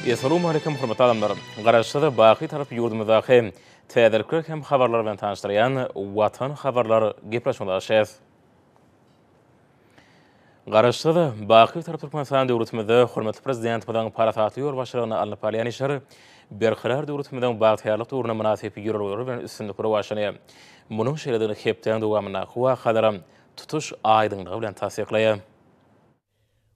Essalawmaleýkim hormatly adamlar! Garaşsyz, baky Tarap ýurdumyzdaky täzelikler hem habarlar bilen tanyşdyrýan Watan habarlar gepleşigine daşaýas. Garaşsyz, baky Bitarap Türkmenistan döwletimizde hormatly Prezidentimiziň parasatly ýolbaşçylygynda alnyp barylýan işler Berkarar döwletimiziň bagtyýarlyk döwrüne mynasyp ýörelgeler bilen üstünlikli rowaçlanýar. Munuň şeýledigini hepdäniň dowamyndaky wakalaram tutuş aýdyňlygy bilen tassyklaýar.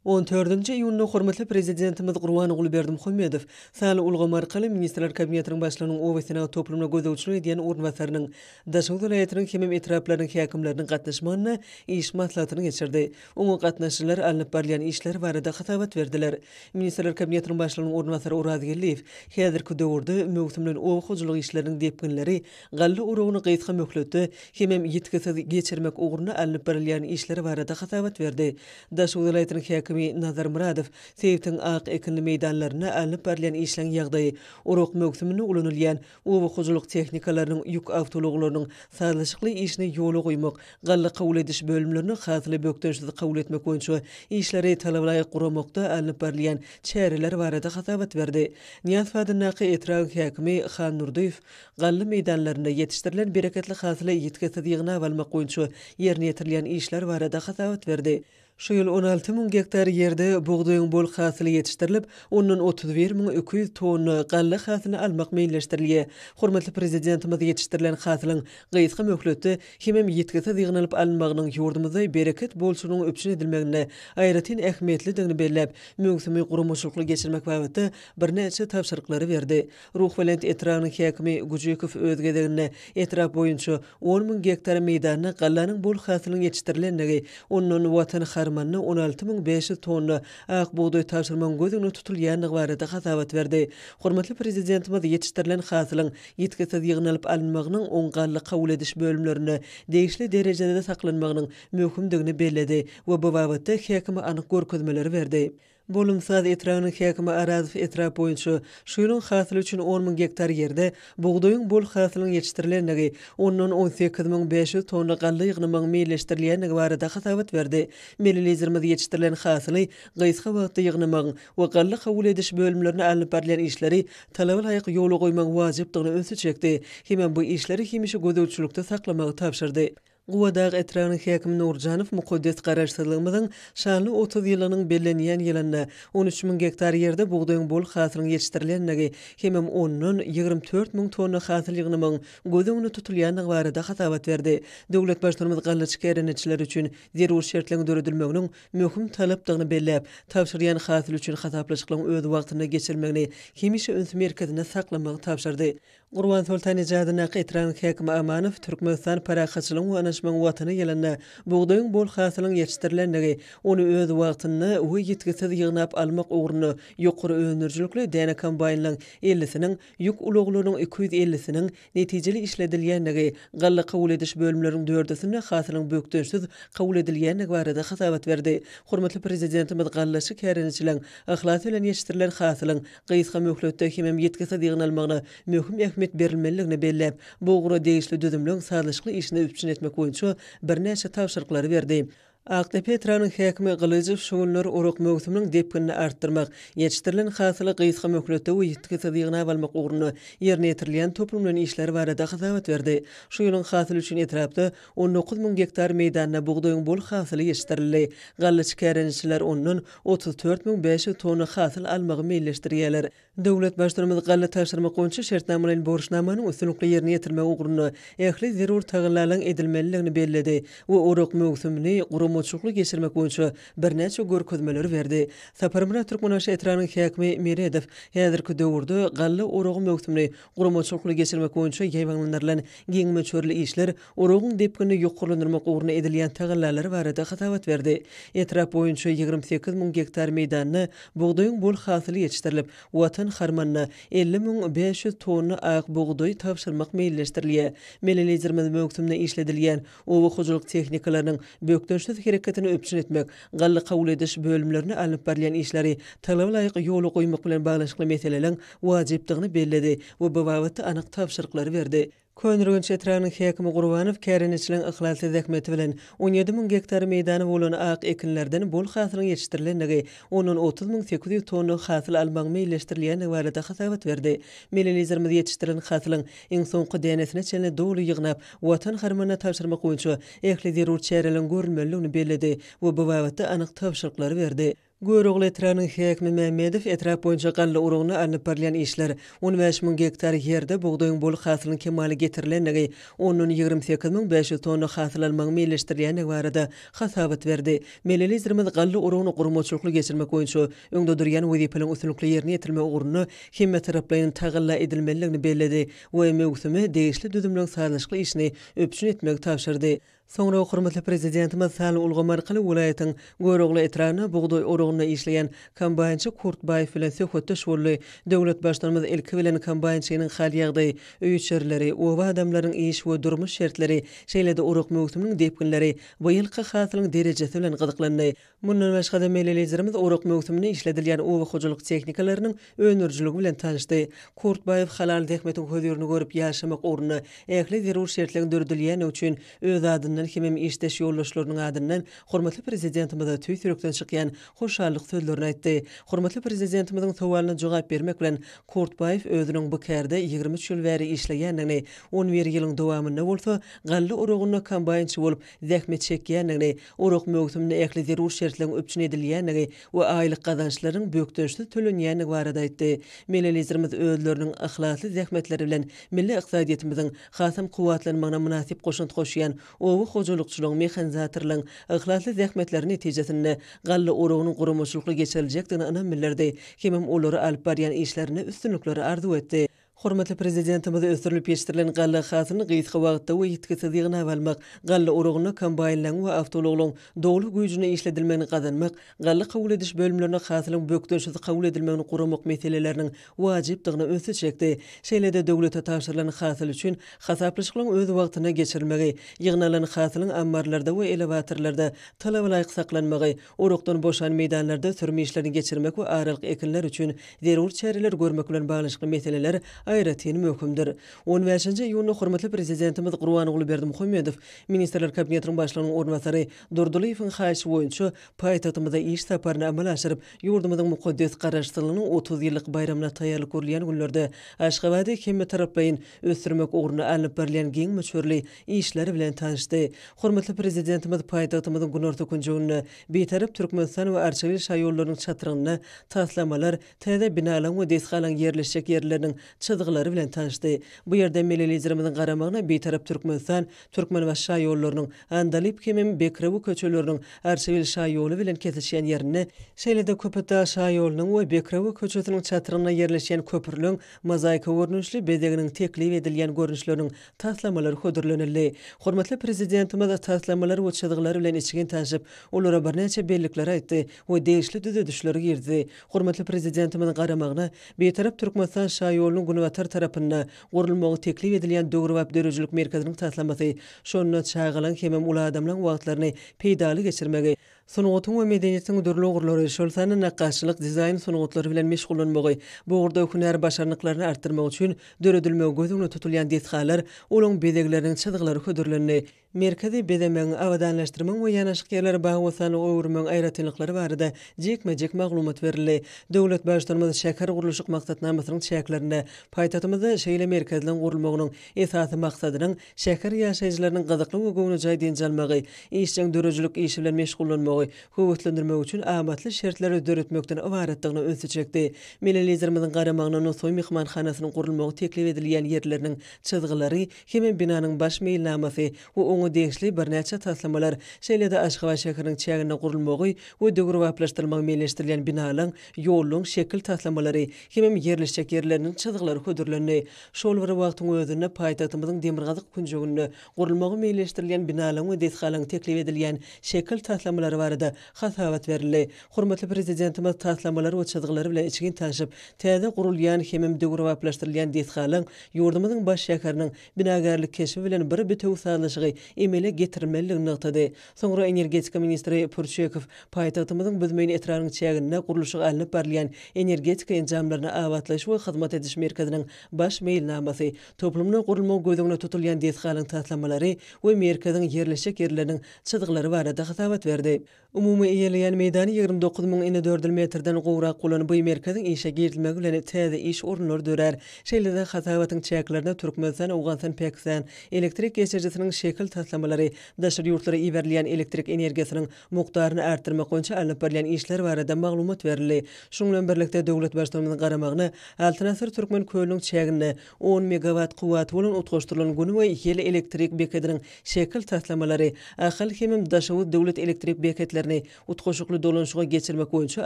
On dördünji iýunda hormatly Prezidentimiz Gurbanguly Berdimuhamedow sanly ulgam arkaly Ministrler Kabinetiniň Başlygynyň oba senagat toplumyna gözegçilik edýän orunbasarynyň, Daşoguz welaýatynyň hemem etraplarynyň häkimleriniň gatnaşmagynda iş maslahatyny geçirdi. Oňa gatnaşyjylar alnyp barylýan işler barada hasabat berdiler. Ministrler Kabinetiniň Başlygynyň orunbasary Oraz Geldiýew häzirki döwürde möwsümleýin oba hojalyk işleriniň depginleri, galla oragyny gysga möhletde hemem ýitgisiz geçirmek ugrunda alnyp barylýan işler barada hasabat berdi. Daşoguz welaýatynyň häkimi Nazar Myradow sebitiň ak ekinli meýdanlarynda alnyp barylýan işleň ýagdaýy, orak möwsüminde ulanylýan Oba hojalyk tehnikalarynyň, ýük awtoulaglarynyň sazlaşykly işini ýola goýmak, galla kabul ediş bölümlerinde hasyly bökdençsiz kabul etmek boýunça işleri talabalaýyk guramakda alnyp barylýan çäreler barada hasabat berdi. Nyýazow adyndaky etrabyň häkimi Han Durdyýew galla meýdanlarynda ýetişdirilen bereketli hasyly ýitgisiz ýygnap almak boýunça ýerine ýetirilýän işler barada hasabat berdi. Şu ýyl 16 müň gektar ýerde bugdaýyň bol hasyly ýetişdirilip, ondan 31 200 tonna galla hasylyny almak meýilleşdirilýär. Hormatly Prezidentimiz ýetişdirilen hasylyň gysga möhletde hemem ýitgisiz ýygnalyp alynmagynyň ýurdumyzda bereket bolçulygynyň üpjün edilmeginde aýratyn ähmiýetlidigini belläp, möwsümi guramaçylykly geçirmek babatda birnäçe tabşyryklary berdi. Ruhubelent etrabynyň häkimi Güjükow öz gezeginde etrap boýunça on müň gektar meýdanda gallanyň bol hasylynyň ýetişdirilendigi, ondan Watan harmanyna 16 500 tonna ak bugdaý tabşyrmagyň göz öňünde tutulýandygy barada hasabat berdi. Hormatly Prezidentimiz ýetişdirilen hasylyň ýitgisiz ýygnalyp alynmagynyň oň galla kabul ediş bölümlerinde degişli derejede saklanmagynyň möhümdigini belledi we bu babatda häkime anyk görkezmeleri berdi. Bolumsaz etrabynyň häkimi Arazow etrap boýunça şu ýylyň hasyly üçin on müň gektar ýerde bugdaýyň bol hasylynyň ýetişdirilendigi, ondan 18 500 tonna galla ýygnamagyň meýilleşdirilýändigi barada hasabat berdi. Milli Liderimiz ýetişdirilen hasyly gysga wagtda ýygnamagyň we galla kabul ediş bölümlerinde alnyp barylýan işleri talaba laýyk ýola goýmagyň wajypdygyna ünsi çekdi hemem bu işleri hemişe gözegçilikde saklamagy tabşyrdy. Gubadag etrabynyň häkimi Nurjanow mukaddes Garaşsyzlygymyzyň şanly 30 ýyllygynyň bellenýän ýylynda 13 müň gektar ýerde bugdaýyň bol hasylynyň ýetişdirilendigi hemem ondan 24 müň tonna hasyl ýygnamagyň göz öňünde tutulýandygy barada hasabat berdi. Döwlet Baştutanymyz gallaçy kärendeçiler üçin zerur şertleriň döredilmeginiň möhüm talapdygyny belläp, tabşyrýan hasyl üçin hasaplaşyklaryň öz wagtynda geçirilmegini hemişe üns merkezinde saklamagy tabşyrdy. Gurbansoltan eje adyndaky etrabyň häkimi Amanow Türkmenistan parahatçylygyň we ynanyşmagyň Watany ýylynda bugdaýyň bol hasylynyň ýetişdirilendigi, ony öz wagtynda we ýitgisiz ýygnap almak ugrunda ýokary öndürijilikli däne kombaýnlaryň ellisiniň, ýük ulaglarynyň 250-siniň netijeli işledilýändigi, galla kabul ediş bölümleriniň dördüsinde hasylyň bökdençsiz kabul edilýändigi barada hasabat berdi. Hormatly Prezidentimiz gallaçy kärendeçileriň yhlas bilen ýetişdirilen hasylyň gysga möhletde hemem ýitgisiz ýygnalmagyna möhüm ähmiýet berilmelidigini belläp, bu ugra degişli düzümleň sazlaşykly işini üpjün etmek boýunça birnäçe tabşyryklary berdi. Akdepe etrabynyň häkimi Gylyjow şu günler orak möwsüminiň depginini artdyrmak, ýetişdirilen hasyly gysga möhletde we ýitgisiz ýygnap almak ugrunda ýerine ýetirilýän toplumlaýyn işler barada hasabat berdi. Şu ýylyň hasyly üçin etrapda 19 müň gektar meýdanda bugdaýyň bol hasyly ýetişdirildi. Gallaçy kärendeçiler ondan 34 500 tonna hasyl almagy meýilleşdirýärler. Döwlet Baştutanymyz galla tabşyrmak boýunça şertnamalaýyn borçnamanyň üstünlikli ýerine ýetirilmegi ugrunda ähli zerur tagallalaryň edilmelidigini belledi we orak möwsümini guramaçylykly geçirmek boýunça birnäçe görkezmeleri berdi. Saparmyrat Türkmenbaşy etrabynyň häkimi Meredow häzirki döwürde galla oragy möwsümini guramaçylykly geçirmek boýunça ýaýbaňlandyrylan giň möçberli işler Oragyň depginini ýokarlandyrmak ugrunda edilýän tagallalar barada hasabat berdi. Etrap boýunça 28 müň gektar meýdanda bugdaýyň bol hasyly ýetişdirilip, Watan harmanyna 50 500 tonna ak bugdaý tabşyrmak meýilleşdirilýär. Milli Liderimiz möwsümde işledilýän oba hojalyk tehnikalarynyň bökdençsiz hereketini üpjün etmek, galla kabul ediş bölümlerinde alnyp barylýan işleri talaba laýyk ýola goýmak bilen baglanyşykly meseleleriň wajypdygyny belledi we bu babatda anyk tabşyryklary berdi. Köneürgenç etrabynyň häkimi Gurbanow kärendeçileriň yhlasly zähmeti bilen 17 müň gektar meýdany bolan ak ekinlerden bol hasylyň ýetişdirilendigi, ondan 30 800 tonna hasyl almagyň meýilleşdirilýändigi barada hasabat berdi. Milli Liderimiz ýetişdirilen hasylyň iň soňky dänesine çenli doly ýygnap, Watan harmanyna tabşyrmak boýunça ähli zerur çäreleriň görülmelidigini belledi we bu babatda anyk tabşyryklary berdi. Görogly etrabynyň häkimi Mämmedow etrap boýunça galla urugynda alnyp barylýan işler, 15 müň gektar ýerde bugdaýyň bol hasylynyň kemala getirilendigi, ondan 28 500 tonna hasyl almagyň meýilleşdirilýändigi barada hasabat berdi. Milli Liderimiz galla urugyny guramaçylykly geçirmek boýunça öňde durýan wezipeleriň üstünlikli ýerine ýetirilmegi ugrunda hemmetaraplaýyn tagalla edilmelidigini belledi we möwsüme degişli düzümleriň sazlaşykly işini üpjün etmegi tabşyrdy. Soňra hormatly Prezidentimiz sanly ulgam arkaly welaýatyň Görogly etrabynda bugdaý oragynda işleýän kombaýnçy Kurt Baýew bilen söhbetdeş boldy. Döwlet Baştutanymyz ilki bilen kombaýnçynyň hal-ýagdaýy, öý-içerileri, oba adamlarynyň iş we durmuş şertleri, şeýle-de orak möwsüminiň depginleri, bu ýylky hasylyň derejesi bilen gyzyklandy. Mundan başga-da, milli Liderimiz orak möwsüminde işledilýän oba hojalyk tehnikalarynyň öndürijiligi bilen tanyşdy. Kurtbaýew halal zähmetiň hözirini görüp ýaşamak ugrunda ähli zerur şertleriň döredilýändigi üçin öz adyndan hemem işdeş ýoldaşlarynyň adyndan hormatly Prezidentimize tüýs ýürekden çykýan hoşallyk sözlerini aýtdy. Hormatly Prezidentimiziň sowalyna jogap bermek bilen, Kurtbaýew özüniň bu kärde 23 ýyl bäri işleýändigini, on bir ýylyň dowamynda bolsa galla oragynda kombaýnçy bolup zähmet çekýändigini, Orak möwsüminde ähli zerur şertleriň üpjün edilýändigi we aýlyk gazançlaryň bökdençsiz tölenýändigi barada aýtdy. Milli Liderimiz özleriniň yhlasly zähmetleri bilen milli ykdysadyýetimiziň hasam kuwwatlanmagyna mynasyp goşant goşýan oba hojalykçylaryň, mehanizatorlaryň yhlasly zähmetleri netijesinde galla oragynyň guramaçylykly geçiriljekdigine ynam bildirdi hemem olary alyp barýan işlerinde üstünlikleri arzuw etdi. Hormatly Prezidentimiz ösdürilip ýetişdirilen galla hasylyny gysga wagtda we ýitgisiz ýygnap almak, galla oragynda kombaýnlaryň we awtoulaglaryň doly güýjünde işledilmegini gazanmak, galla kabul ediş bölümlerinde hasylyň bökdençsiz kabul edilmegini guramak meseleleriniň wajypdygyna ünsi çekdi. Şeýle-de döwlete tabşyrylan hasyl üçin hasaplaşyklaryň öz wagtynda geçirilmegi, ýygnalan hasylyň ammarlarda we elewatorlarda talabalaýyk saklanmagy, Orakdan boşan meýdanlarda sürüm işlerini geçirmek we aralyk ekinler üçin zerur çäreleri görmek bilen baglanyşykly meseleler aýratyn möhümdir. On bäşinji iýunda hormatly Prezidentimiz Gurbanguly Berdimuhamedow Ministrler Kabinetiniň Başlygynyň orunbasary Durdylyýewiň haýyşy boýunça paýtagtymyza iş saparyny amala aşyryp, ýurdumyzyň mukaddes Garaşsyzlygynyň 30 ýyllyk baýramyna taýýarlyk görülýän günlerde Aşgabady hemmetaraplaýyn ösdürmek ugrunda alnyp barylýan giň möçberli işler bilen tanyşdy. Hormatly Prezidentimiz paýtagtymyzyň günorta künjeginde Bitarap Türkmenistan we Arçabil şaýollarynyň çatrygynda taslamalar, täze binalaryň we desgalaryň ýerleşjek ýerleriniň çyzgylary bilen tanyşdy. Bu ýerde milli Liderimiziň garamagyna Bitarap Türkmenistan, Türkmenbaşy şaýollarynyň, Andalyp hemem Bekrew köçeleriniň Arçabil şaýoly bilen kesişýän ýerinde, şeýle-de Köpetdag şaýolunyň we Bekrew köçesiniň çatrygynda ýerleşýän köprüleň mozaika görnüşli bezeginiň teklip edilýän görnüşleriniň taslamalar hödürlenildi. Hormatly Prezidentimiz taslamalar we çyzgylar bilen içgin tanşyp, olara birnäçe bellikleri aýtdy we degişli düzedişleri girizdi. Hormatly Prezidentimiziň garamagyna Bitarap Türkmenistan şaýolunyň günbatar tarapynda gurulmagy teklip edilýän döwrebap döredijilik merkeziniň taslamasy, şonda çagalaryň hemem uly adamlaryň wagtlaryny peýdaly geçirmegi, Sungatyň we medeniýetiň dürli ugurlary, şol sanda nakgaşçylyk, dizaýn sungatlary bilen meşgullanmagy, bu ugurda hünär başarnyklaryny artdyrmak üçin döredilmegi göz öňünde tutulýan desgalar, olaryň bezegleriniň çyzgylary hödürlendi. Merkezi bezemegiň, abadanlaşdyrmagyň we ýanaşyk ýerleri bagy-bossanlyga öwürmegiň aýratynlyklary barada jikme-jik maglumat berildi. Döwlet Baştutanymyz şäher gurluşyk maksatnamasynyň çäklerinde paýtagtymyzda şeýle merkezleriň gurulmagynyň esasy maksadynyň Şäher ýaşaýjylarynyň gyzykly we göwnejaý dynç almagy, işjeň döredijilik işi bilen meşgullanmagy höweslendirmek üçin amatly şertleri döretmekden ybaratdygyna ünsi çekdi. Milli Liderimiziň garamagyna Nusaý myhmanhanasynyň gurulmagy teklip edilýän ýerleriniň çyzgylary hemem binanyň baş meýilnamasy we oňa degişli birnäçe taslamalar, şeýle-de Aşgabat şäheriniň çäginde gurulmagy we döwrebaplaşdyrylmagy meýilleşdirilýän binalaryň, ýollaryň şekil taslamalary hemem ýerleşjek ýerleriniň çyzgylary hödürlendi. Şol bir wagtyň özünde, paýtagtymyzyň demirgazyk künjeginde gurulmagy meýilleşdirilýän binalaryň we desgalaryň teklip edilýän şekil taslamalary barada. barada hasabat berildi. Hormatly Prezidentimiz taslamalar we çyzgylar bilen içgin tanşyp, täze gurulýan hemem döwrebaplaşdyrylýan desgalaryň ýurdumyzyň baş şäheriniň binagärlik keşbi bilen bir bitewi sazlaşygy emele getirilmelidigini nygtady. Soňra energetika ministri Pürçekow paýtagtymyzyň Büzmeýin etrabynyň çäginde gurluşygy alnyp barylýan energetika enjamlaryny abatlaýyş we hyzmat ediş merkeziniň baş meýilnamasy, toplumda gurulmagy göz öňünde tutulýan desgalaryň taslamalary we merkeziň ýerleşjek ýerleriniň çyzgylary barada hasabat berdi. Umumy eýeleýän meýdany 29 müň inedördül metrden gowrak bolan bu merkeziň işe girizilmegi bilen täze iş orunlary dörär. Şeýle-de hasabatyň çäklerinde Türkmenistan, Owganystan, Pakistan elektrik geçirijisiniň şekil taslamalary, daşary ýurtlara iberilýän elektrik energiýasynyň mukdaryny artdyrmak boýunça alnyp barylýan işler barada maglumat berildi. Şunuň bilen birlikde, döwlet Baştutanymyzyň garamagyna Altyn asyr Türkmen kölüniň çäginde on megawat kuwwaty bolan utgaşdyrylan Gün we ýel elektrik bekediniň şekil taslamalary, Ahal hemem Daşoguz döwlet elektrik beketlerini utgaşykly dolanyşyga geçirmek boýunça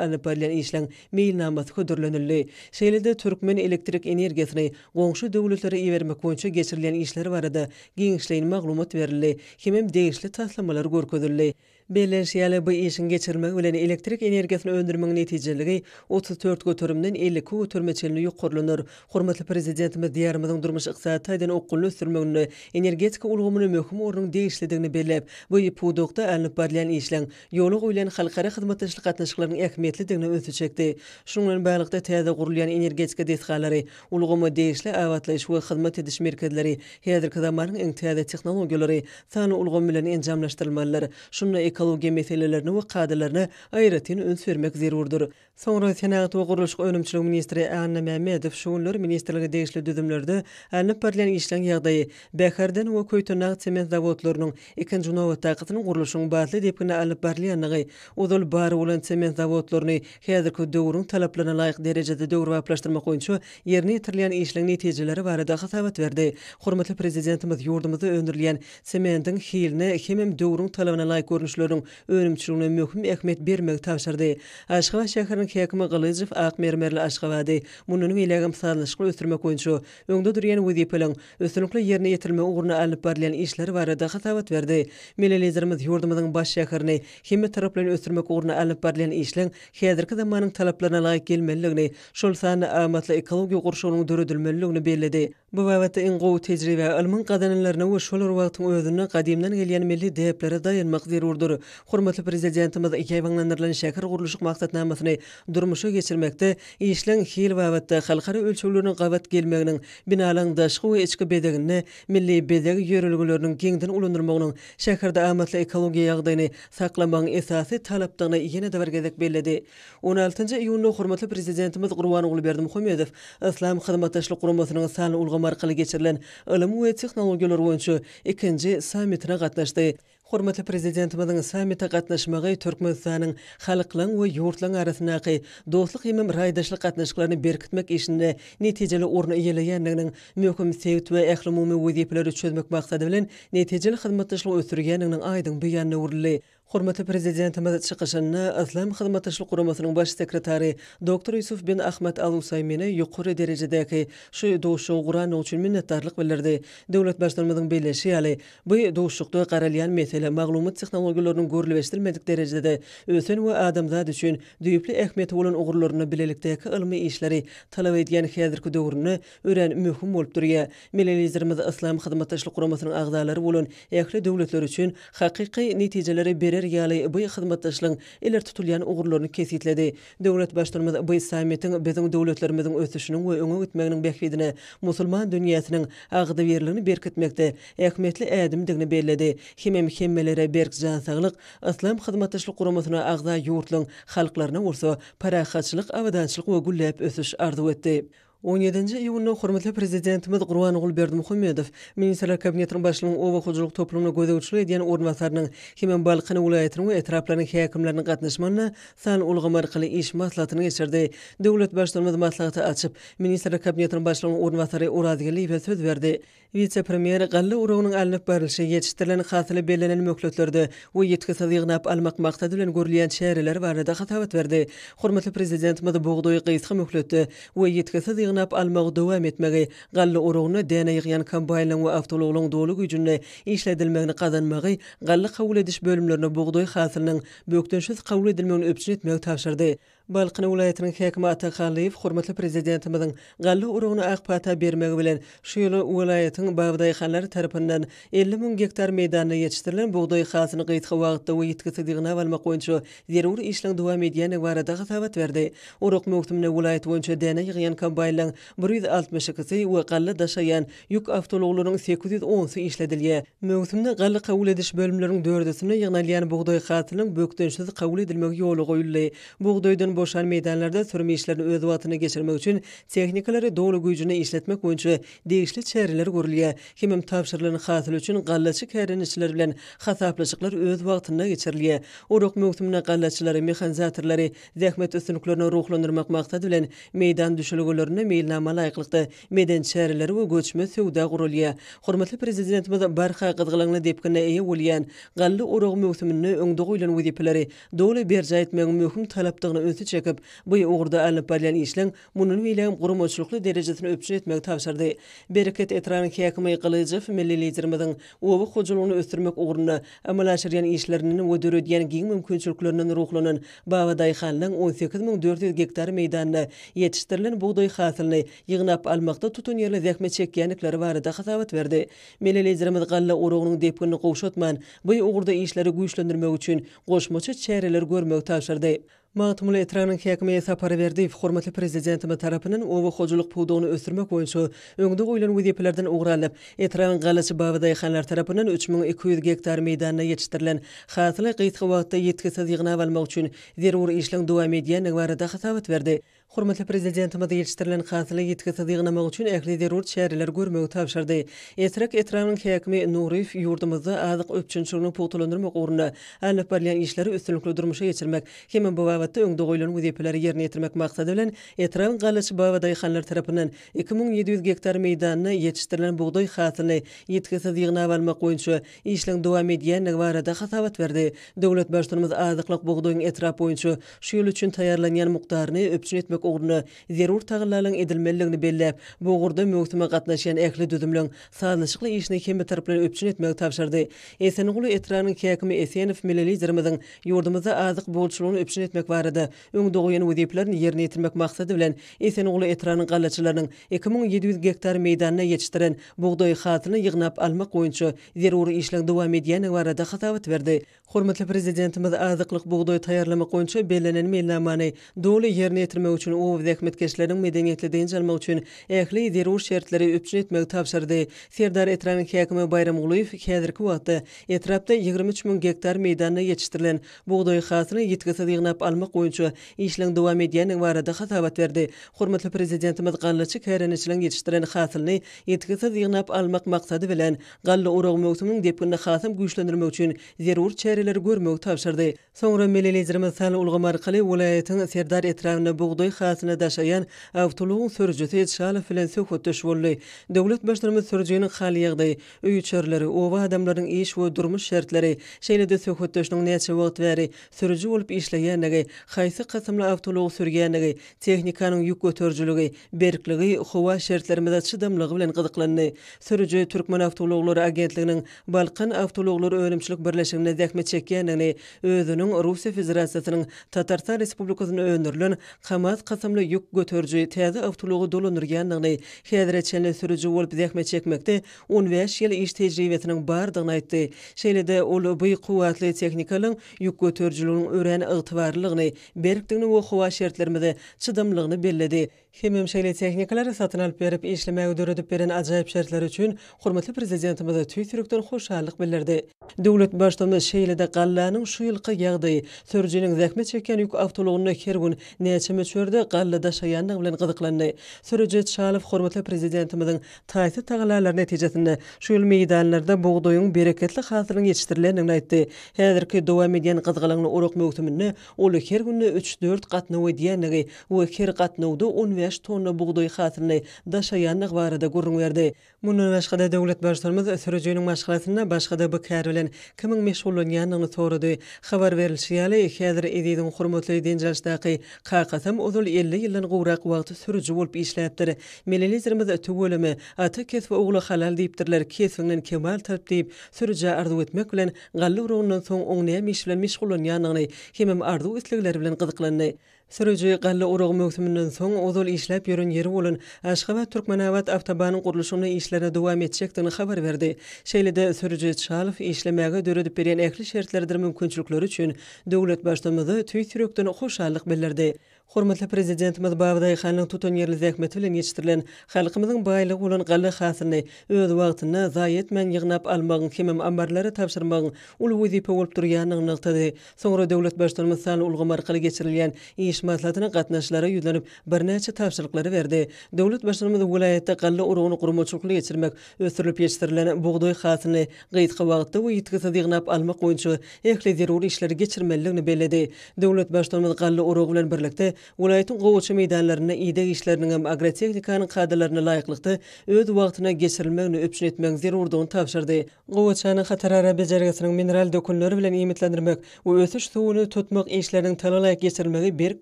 alnyp barylýan işleň meýilnamasy hödürlenildi. Şeýle-de türkmen elektrik energiýasyny goňşy döwletlere ibermek boýunça geçirilýän işler barada giňişleýin maglumat berildi hemem degişli taslamalar görkezildi. Bellenişi ýaly, bu işiň geçirilmegi bilen elektrik energiýasyny öndürmegiň netijeliligi 34 göterimden 52 göterime çenli ýokarlanar. Hormatly Prezidentimiz Diýarymyzyň durmuş-ykdysady taýdan okgunly ösdürilmeginde energetika ulgamyna möhüm ornuň degişlidigini belläp, bu pudakda alnyp barylýan işleň ýola goýlan halkara hyzmatdaşlyk gatnaşyklarynyň ähmiýetlidigine ünsi çekdi. Şunuň bilen baglylykda, täze gurulýan energetika desgalary, ulgama degişli abatlaýyş we hyzmat ediş merkezleri häzirki zamanyň iň täze tehnologiýalary, sanly ulgam bilen enjamlaşdyrylmalydyr. Şunda ekologiýa meselelerine we kadalaryna aýratyn üns bermek zerurdyr. Soňra senagat we gurluşyk önümçiligi ministri Anna Mämmedow şu günler ministrlige degişli düzümlerde alnyp barylýan işleň ýagdaýy, Bäherden we Köýtendag sement zawodlarynyň ikinji nobatdakysynyň gurluşygyň batly depginde alnyp barylýandygy, ozal bar bolan sement zawodlaryny häzirki döwrüň talaplaryna laýyk derejede döwrebaplaşdyrmak boýunça ýerine ýetirilýän işleň netijeleri barada hasabat berdi. Hormatly Prezidentimiz ýurdumyzda öndürilýän sementiň hiline hemem döwrüň talabyna laýyk görnüşleriniň önümçiligine möhüm ähmiýet bermegi tabşyrdy. Aşgabat şäheriniň häkimi Gylyjow ak mermerli Aşgabady mundan beýlägem sazlaşykly ösdürmek boýunça öňde durýan wezipeleriň üstünlikli ýerine ýetirilmegi ugrunda alnyp barylýan işler barada hasabat berdi. Milli Liderimiz ýurdumyzyň baş şäherini hemmetaraplaýyn ösdürmek ugrunda alnyp barylýan işleň häzirki zamanyň talaplaryna laýyk gelmelidigini, şol sanda amatly ekologiýa gurşawynyň döredilmelidigini belledi. Bu babatda iň gowy tejribä, ylmyň gazananlaryna we şol bir wagtyň özünde gadymdan gelýän milli däplere daýanmak zerurdyr. Hormatly Prezidentimiz ýaýbaňlandyrylan şäher gurluşyk maksatnamasyny durmuşa geçirmekde işleň hil babatda halkara ölçeglerine gabat gelmeginiň, binalaryň daşky we içki bezeginde milli bezeg ýörelgeleriniň giňden ulanylmagynyň şäherde amatly ekologiýa ýagdaýyny saklamagyň esasy talapdygyny ýene-de bir gezek belledi. On altynjy iýunda hormatly Prezidentimiz Gurbanguly Berdimuhamedow Yslam Hyzmatdaşlyk Guramasynyň sanly ulgam arkaly geçirilen ylym we tehnologiýalar boýunça ikinji sammitine gatnaşdy. Hormatly Prezidentimiziň sammite gatnaşmagy Türkmenistanyň halklaryň we ýurtlaryň arasyndaky dostluk hemem raýdaşlyk gatnaşyklaryny berkitmek işinde netijeli orun eýeleýändiginiň, möhüm sebit we ählumumy wezipeleri çözmek maksady bilen netijeli hyzmatdaşlygy ösdürýändiginiň aýdyň beýanyna öwrüldi. Hormatly Prezidentimiz çykyşynda Yslam Hyzmatdaşlyk Guramasynyň Baş sekretary doktor Ýusuf bin Ahmad Al-Usaýmine ýokary derejedäki şu duşuşygy gurandygy üçin minnetdarlyk bildirdi. Döwlet Baştutanymyzyň belleýşi ýaly, bu duşuşykda garalýan mesele maglumat tehnologiýalarynyň görlüp-eşidilmedik derejede ösen we adamzat üçin düýpli ähmiýeti bolan ugurlarynda bilelikdäki ylmy işleri talap edýän häzirki döwründe örän möhüm bolup durýar. Milli Liderimiz Yslam Hyzmatdaşlyk Guramasynyň agzalary bolan ähli döwletler üçin hakyky netijeleri berer ýaly bu hyzmatdaşlygyň ileri tutulýan ugurlaryny kesgitledi. Döwlet Baştutanymyz bu sammitiň biziň döwletlerimiziň ösüşiniň we öňe gitmeginiň bähbidine musulman dünýäsiniň agzybirligini berkitmekde ähmiýetli ädimdigini belledi hemem hemmelere berk jan saglyk, Yslam Hyzmatdaşlyk Guramasyna agza ýurtlaryň halklaryna bolsa parahatçylyk, abadançylyk we gülläp ösüş arzuw etdi. On ýedinji iýunda hormatly Prezidentimiz Gurbanguly Berdimuhamedow Ministrler Kabinetiniň Başlygynyň oba hojalyk toplumyna gözegçilik edýän orunbasarynyň hemem Balkan welaýatynyň we etraplarynyň häkimleriniň gatnaşmagynda sanly ulgam arkaly iş maslahatyny geçirdi. Döwlet Baştutanymyz maslahaty açyp, Ministrler Kabinetiniň Başlygynyň orunbasary Orazgeldiýewe söz berdi. Wise-premýer galla uragynyň alnyp barlyşy, ýetişdirilen hasyly bellenen möhletlerde we ýitgisiz ýygnap almak maksady bilen görülýän çäreler barada hasabat berdi. Hormatly Prezidentimiz bugdaýy gysga möhletde we ýitgisiz ýygnap almagy dowam etmegi, galla uragynda däne ýygýan kombaýnlaryň we awtoulaglaryň doly güýjünde işledilmegini gazanmagy, galla kabul ediş bölümlerinde bugdaý hasylynyň bökdençsiz kabul edilmegini üpjün etmegi tabşyrdy. Balkan welaýatynyň häkimi Ata Hallyýew hormatly Prezidentimiziň galla uragyna ak pata bermegi bilen, şu ýyl welaýatyň babadaýhanlary tarapyndan 50 müň gektar meýdanda ýetişdirilen bugdaý hasylyny gysga wagtda we ýitgisiz ýygnap almak boýunça zerur işleň dowam edýändigi barada hasabat berdi. Orak möwsüminde welaýat boýunça däne ýygýan kombaýnlaryň 162-si we galla daşaýan ýük awtoulaglarynyň 810-sy işledilýär. Möwsümde galla kabul ediş bölümleriniň dördüsinde ýygnalýan bugdaý hasylynyň bökdençsiz kabul edilmegi ýola goýuldy. Bugdaýdan boşan meýdanlarda sürüm işlerini öz wagtynda geçirmek üçin tehnikalary doly güýjünde işletmek boýunça degişli çäreler görülýär. Hemem tabşyrylan hasyl üçin gallaçy kärendeçiler bilen hasaplaşyklar öz wagtynda geçirilýär. Orak möwsüminde gallaçylary, mehanizatorlary zähmet üstünliklerine ruhlandyrmak maksady bilen meýdan düşelgelerinde meýilnama laýyklykda Medeni çäreler we göçme söwda guralýar. Hormatly Prezidentimiz barha gyzgalaňly depgine eýe bolýan galla oragy möwsüminde öňde goýlan wezipeleri doly berjaý etmegiň möhüm talapdygyna ünsi çekip, bu ugurda alnyp barylýan işleň mundan beýlägem guramaçylykly derejesini üpjün etmegi tabşyrdy. Bereket etrabynyň häkimi Gylyjow milli Liderimiziň oba hojalygyny ösdürmek ugrunda amala aşyrýan işlerinden we döredýän giň mümkinçiliklerinden ruhlanan babadaýhanlaryň 18 400 gektar meýdanda ýetişdirilen bugdaý hasylyny ýygnap almakda tutanýerli zähmet çekýändikleri barada hasabat berdi. Milli Liderimiz galla oragynyň depginini gowşatman, bu ugurda işleri güýçlendirmek üçin goşmaça çäreleri görmegi tabşyrdy. Magtymguly etrabynyň häkimi Sapar Berdiýew hormatly Prezidentimiz tarapyndan oba hojalyk pudagyny ösdürmek boýunça öňde goýlan wezipelerden ugur alnyp, etrabyň gallaçy babadaýhanlary tarapyndan 3200 gektar meýdanda ýetişdirilen hasyly gysga wagtda ýitgisiz ýygnap almak üçin zerur işleň dowam edýändigi barada hasabat berdi. Hormatly Prezidentimiz ýetişdirilen hasyly ýitgisiz ýygnamak üçin ähli zerur çäreleri görmegi tabşyrdy. Etrek etrabynyň häkimi Nuryýew ýurdumyzda azyk üpjünçiligini pugtalandyrmak ugrunda alnyp barylýan işleri üstünlikli durmuşa geçirmek hem bu babatda öňde goýlan wezipeleri ýerine ýetirmek maksady bilen, etrabyň gallaçy babadaýhanlary tarapyndan 2700 gektar meýdanda ýetişdirilen bugdaý hasylyny ýitgisiz ýygnap almak boýunça işleň dowam edýändigi barada hasabat berdi. Döwlet Baştutanymyz azyklyk bugdaýyň etrap boýunça şu ýyl üçin taýýarlanýan mukdaryny üpjün etmek ugrunda zerur tagallalaryň edilmelidigini belläp, bu ugurda möwsüme gatnaşýan ähli düzümleň sazlaşykly işini hemmetaraplaýyn üpjün etmegi tabşyrdy. Esenguly etrabynyň häkimi Esenow milli Liderimiziň ýurdumyzda azyk bolçulygyny üpjün etmek barada öňde goýan wezipelerini ýerine ýetirmek maksady bilen, Esenguly etrabynyň gallaçylarynyň 2700 gektar meýdanda ýetişdiren bugdaý hasylyny ýygnap almak boýunça zerur işleň dowam edýändigi barada hasabat berdi. Hormatly Prezidentimiz azyklyk bugdaý taýýarlamak boýunça bellenen meýilnamany doly ýerine ýetirmek üçin oba zähmetkeşleriniň medeniýetli dynç almagy üçin ähli zerur şertleri üpjün etmegi tabşyrdy. Serdar etrabynyň häkimi Baýramgulyýew häzirki wagtda etrapda 23 müň gektar meýdanda ýetişdirilen bugdaý hasylyny ýitgisiz ýygnap almak boýunça işleň dowam edýändigi barada hasabat berdi. Hormatly Prezidentimiz gallaçy kärendeçileriň ýetişdiren hasylyny ýitgisiz ýygnap almak maksady bilen, Galla oragy möwsüminiň depginini hasam güýçlendirmek üçin zerur çäreleri görmegi tabşyrdy. Soňra milli Liderimiz sanly ulgam arkaly welaýatyň Serdar etrabynda bugdaý hasylyny daşaýan awtoulagyň sürüjisi Çalow bilen söhbetdeş boldy. Döwlet Baştutanymyz sürüjiniň hal-ýagdaýy, öý-içerileri, oba adamlarynyň iş we durmuş şertleri, şeýle-de söhbetdeşiniň näçe wagt bäri sürüji bolup işleýändigi, haýsy kysymly awtoulagy sürýändigi, tehnikanyň ýük göterijiligi, berkligi, howa şertlerimize çydamlygy bilen gyzyklandy. Sürüji Türkmenawtoulaglary agentliginiň Balkan awtoulaglary önümçilik birleşiginde zähmet çekýändigini, özüniň Russiýa Federasiýasynyň Tatarstan Respublikasynda öndürilen KAMAZ kysymly ýük göteriji täze awtoulagy dolandyrýandygyny, häzire çenli sürüji bolup zähmet çekmekde 15 ýyl iş tejribesiniň bardygyny aýtdy. Şeýle-de, ol bu kuwwatly tehnikalaryň ýük göterijiliginiň örän ygtybarlydygyny, berkdigini we howa şertlerimize çydamlygyny belledi. Hemem şeýle tehnikalary satyn alyp berip, işlemäge döredip beren ajaýyp şertleri üçin hormatly Prezidentimize tüýs ýürekden hoşallyk bildirdi. Döwlet Baştutanymyz şeýle-de gallanyň şu ýylky ýagdaýy, sürüjiniň zähmet çekýän ýük awtoulagynda her gün näçe möçberde galla daşaýandygy bilen gyzyklandy. Sürüji Çalow hormatly Prezidentimiziň taýsyz tagallalary netijesinde şu ýyl meýdanlarda bugdaýyň bereketli hasylynyň ýetişdirilendigini aýtdy. Häzirki dowam edýän gyzgalaňly orak möwsüminde ol her günde üç-dört gatnaw edýändigi we her gatnawda 15. 55 tonna bugdaý hasylyny daşaýandygy barada gürrüň berdi. Mundan başga-da, döwlet Baştutanymyz sürüjiniň maşgalasynda başga-da bu kär bilen kimiň meşgullanýandygyny sorady. Habar berlişi ýaly, häzir Eziziň hormatly dynç alyşdaky kakasam ozal 50 ýyldan gowrak wagt sürüji bolup işläpdir. Milli Liderimiz Tüweleme, ata kesbi ogla halal diýipdirler, kesbiňden kemal tap diýip, sürüjä arzuw etmek bilen, galla urugyndan soň oň näme iş bilen meşgullanýandygyny hemem arzuw-islegleri bilen gyzyklandy. Sürüji galla oragy möwsüminden soň, ozal işläp ýören ýeri bolan Aşgabat-Türkmenabat awtobanyň gurluşygyna işlerini dowam etjekdigini habar berdi. Şeýle-de sürüji Çalow işlemäge döredip berýän ähli şertleridir mümkinçilikleri üçin döwlet Baştutanymyza tüýs ýürekden hoşallyk bildirdi. Hormatly Prezidentimiz Babadaýhanyň tutanýerli zähmeti bilen ýetişdirilen, halkymyzyň baýlygy bolan galla hasylyny öz wagtynda, zaýa etmän ýygnap almagyň hemem ammarlara tabşyrmagyň uly wezipe bolup durýandygyny nygtady. Soňra döwlet Baştutanymyz sanly ulgam arkaly geçirilýän iş maslahatyna gatnaşyjylara ýüzlenip, birnäçe tabşyryklary berdi. Döwlet Baştutanymyz welaýatda galla oragyny guramaçylykly geçirmek, ösdürilip ýetişdirilen bugdaý hasylyny gysga wagtda we ýitgisiz ýygnap almak boýunça ähli zerur işleri geçirmelidigini belledi. Döwlet Baştutanymyz galla oragy bilen birlikde, welaýatyň gowaça meýdanlarynda ideg işleriniň hem agrotehnikanyň kadalaryna laýyklykda öz wagtynda geçirilmegini üpjün etmegiň zerurdygyny tabşyrdy. Gowaçanyň hatarara bejergisiniň mineral dökünleri bilen iýmitlendirmek we ösüş suwuny tutmak işleriniň talalaýyk geçirilmegi berk